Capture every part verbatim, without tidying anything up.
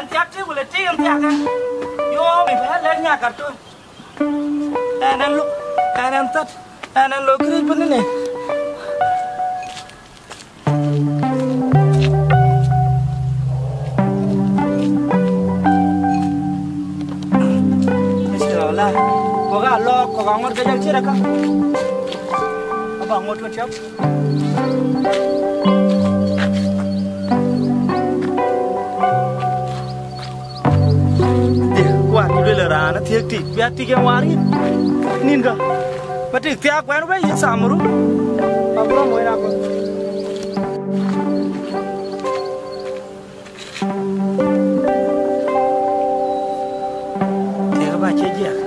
Thiak tik wala tik en thiak en. Yo, mi bɛ lɛ̈k nya karton. Ɛn ɛn luk, ɛn ɛn thät, ɛn ɛn lok kërëc bï nïnë. Wala, kɔ̈k aa lɔɔk, kɔ̈k aa ŋot ke jɔl cït aka. Aba ŋot ke tiɔp. Dhil kuat luel raan athiëk tik, bï atik en wäär yïn. Nïn ka, ba tik thiaak kuɛn wei yï thamuru. Aburo moi na ko. Thiëk ba cie jiɛk.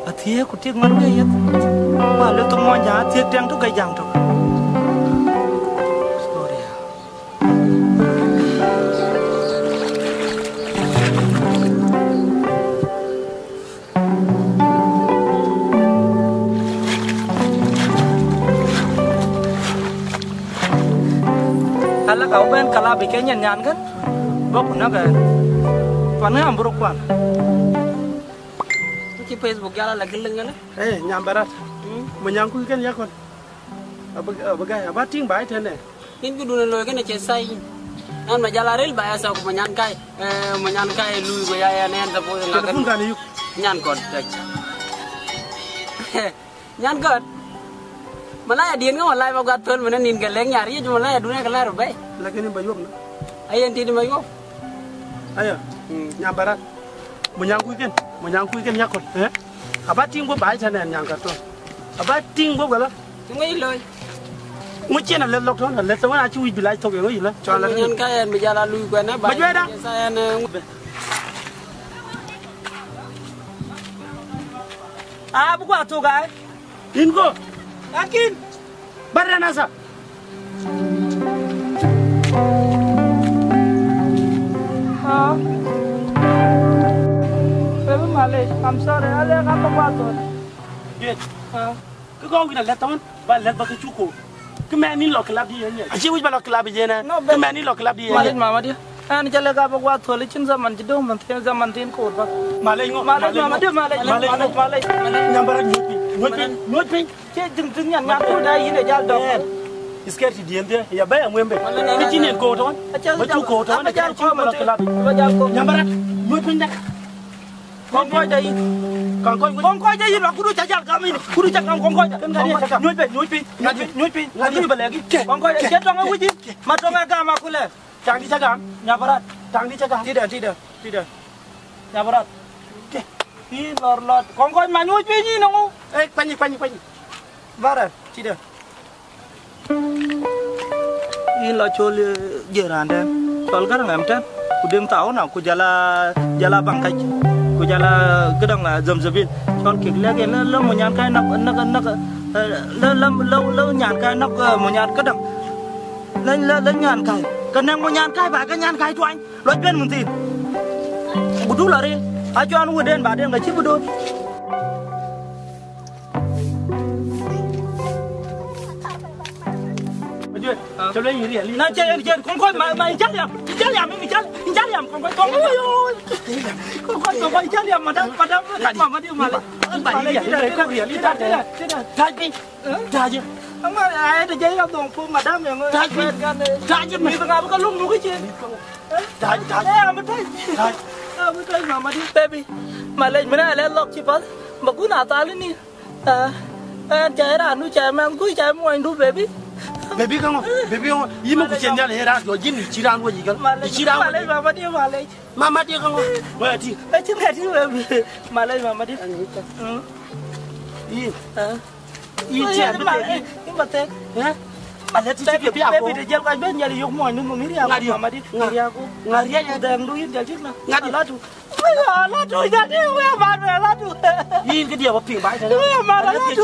Athiëk ku tik ŋɔt wei yeth. Wa le thok mɔny jaŋ athiëk tɛŋ tök ke jaŋ tök. Sorry. Ala ka wä bɛ̈n kalap ë ke nyin nyan kën, bɔ̈ ku näk ɣɛn. Pan ë amburë kuan. Cï Facebook jal ala gïl ŋëlë. Eh, nyam barat. Mm. Mo nyan kuc kën yakon. Abï, abï gäi, aba tïŋ ba ëtënë. Nin këdun ë looi kënë cie thaai yïn. Ɣɛn ma jal aril ba ya thok ku ma nyan kai. Eh, ma nyan kai lui ku ya ya nɛn thok ku ŋa kën. Telefon kan yuk. Nyan kɔt kec. Nyan gɔ̈t. Malaya diɛn ŋa walai ba guath thöl mënë nin ke lek nyar yic malaya dun ë ke lar bɛ̈i. Lakini ba yuɔp na. Ayen tït ma yuɔp. Aya. Mm. Nyam barat. Mo nyan kuc kën, mo nyan kuc kën yakon, eh? Aba tïŋ guɔp ba ëtɛ̈n ɛn nyan karton. Aba tïŋ guɔp gala. Ŋö yï looi? Ŋö cien alɛth lɔk tɔn, alɛth tɔn acï wic bï lac thok, ŋö yï lɔ? Cɔl alɛth. Nyan ka ɛn bï jal a lui kuɛn ë ba. Majuɛda. Sa ɛn, eh, ŋö. Ah, bï guɔ thok ai. Yïn go. Lakin. Barren asa. Ah. Baby, malec, I'm sorry. Ale ka ba thok. Yes. Ah. Kë gɔu wïn alɛth tɔn, ba lɛth ba kë cuk ko. Kë mɛn nin lɔ club di yen. Aci wic ba lɔ club yen. No, kë mɛn nin lɔ club di yen. Malec, mama dia. Ɛn jale ka ba guɔ thöl cïn zaman cï döŋ man thiën zaman thiën koor ba. Malec ŋö? Malec, mama dia, malec, malec, malec, malec. Nyam barat nyuc piny, nyuc piny, nyuc piny. Cie jïŋ thïn nyan nyan ku da yïn ë jal dɔm. Ɛn, iskɛr cï diɛn dhie, ya bɛ̈i aŋuem bɛ̈i. Kë cï nin koor tɔn. Ba cuk koor tɔn, ba jal koor ba lɔ club. Ba jal koor. Nyam barat, nyuc piny dɛ. Kɔŋ kɔc da yïn. Kɔŋ kɔc, kɔŋ kɔc da yïn, ba kudu ca jal gam yïn. Kudu ca gam kɔŋ kɔc da. Nyuc piny, nyuc piny, nyuc piny, nyuc piny. Kɔŋ kɔc da, cie tɔŋ ë wic yïn. Ma tɔŋ ë gam akule. Taŋdï ca gam, nyam barat. Taŋdï ca gam. Tïdë, tïdë, tïdë. Nyam barat. Yïn lɔr lɔt. Kɔŋ kɔc ma nyuc piny yïn ŋu? Eh, kuany, kuany, kuany. Barat, tïdë. Yïn lɔ cɔl, eh, jiëë raan tɛ̈n, cɔl Gäräŋ ɛm tɛ̈n, ku Deŋ Thauna, ku jɔl a, jɔl a Baŋ Kac, ku jɔl a këdäŋ, ah, Zamzabil. Cɔl kek lɛ̈k en, lë, lë mo nyan kai näk, näk, näk, eh, lë, lë, lë, lë nyan kai näk, eh, mo nyan këdäŋ. Lë, lë, lë nyan kai. Ke nɛ̈ŋ mo nyan kai ba ke nyan kai tuany. Lɔc ben mën thïn. Ku du lɔ ril. Acɔn wëden ba den ka cï bï döt. Ajuëc, cä lueel yïn riɛl, yïn. Na cä yen jɛn, kɔŋ kɔc ma, ma, yïn cä liam, yïn cä liam, yïn cä, yïn cä liam, kɔŋ kɔc, kɔŋ kɔc, kɔŋ kɔc, yïn cä liam, madam, madam, mama diu malec. Malec, yïn cä liam, yïn cä liam. Tac piny, tac. Ama, ai, të jɛ ya dhɔŋ pu, madam, yɛn ŋö. Tac piny, tac piny. Mi thëŋ abï ka luk muk cin. Tac, tac. Eh, abï tac. Tac. Abï tac, mama diu. Baby, malec, mën a lɛ lɔk cï path, ba kun a thal ni. Ah, ɛn cä raan nu cä mɛnhku cä muɔnydu, baby. Baby kaŋö? Baby kaŋö? Yïn mën ku cien nhial ë raan jɔ jin, yï cï raan wec yï kal. Yï cï raan wec. Malec, mama diu, malec. Mama diu kaŋö? Wek ati. Acïn ka ti, baby. Malec, mama diu. Mm. Yïn. Ah. Yïn cï an bï tek yïn. Yïn ba tek. Eh? Alɛ ti cï ke bï akɔ. Baby, të jël kɔc ben jël yök muɔnydu, mama diu. Ŋa riɛk? Mama diu. Ŋa? Ŋa riɛk? Ŋa riɛk? Dɛŋ du yïn jël cïk na. Ŋa diu? Alatu. Wëë, alatu, jadi, wëë, man, alatu. Yïn këdiɛ ba piŋ ba ëtɛ̈n. Wëë, man, alatu.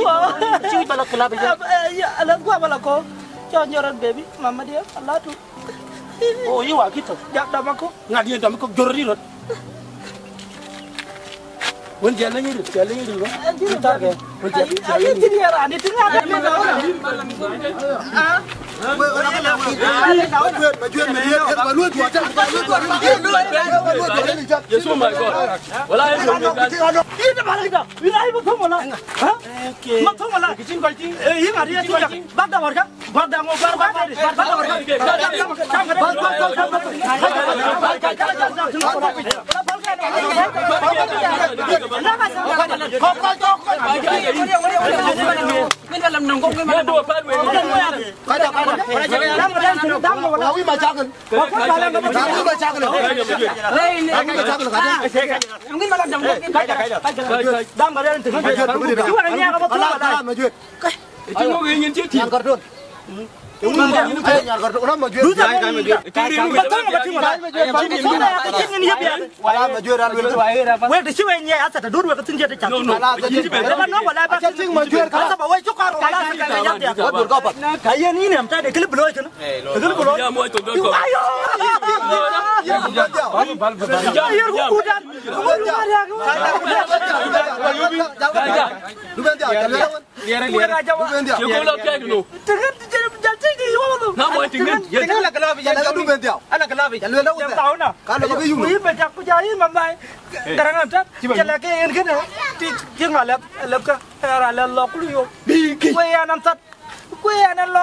Cï wic ba lɔ club ëjë. Eh, eh, ya, alatu gua ba lɔ ko. Cɔn jɔt rɔt, baby, mama diu, alatu. Oh, yï wa kï tök. Jak dɔm akɔ. Ŋa diɛn dɔm akɔ, jɔt rɔt yï rɔt. Wën jɛ leny ril, jɛ leny ril wën. Eh, jël. Tar kɛ. Wën jɛ. Ayi, ayi, ti diɛ rani, ti ŋa diɛ mi dɔm. Ah. Yes, oh my God. Wala,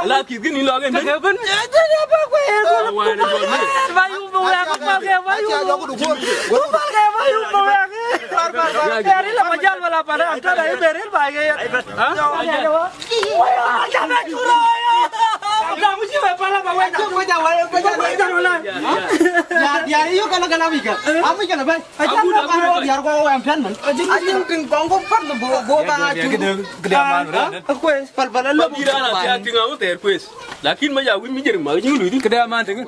Ala kït kïn lɔ kën. Kë bën. Ba yum bë wɛ̈k, ba ke ba yum bë. Ba ke ba yum bë wɛ̈k. Yari la majal wala para antara iberil ba ke. Ha? Ya me churo. Ka mu chi ba pala ba wɛ̈k. Ko ja wala ko ja wala. Ya ya yo kala kala wika. Amu kala ba. Abu da ba ro yar ko wa pen man. Ajin tin kong ko pan bo bo ba. Kede kede man. Ko pal pal lo. Ba bi rana ti ating amu ter kwes. Lakin ma ya win mi jering ma jing lu di. Kede man ting.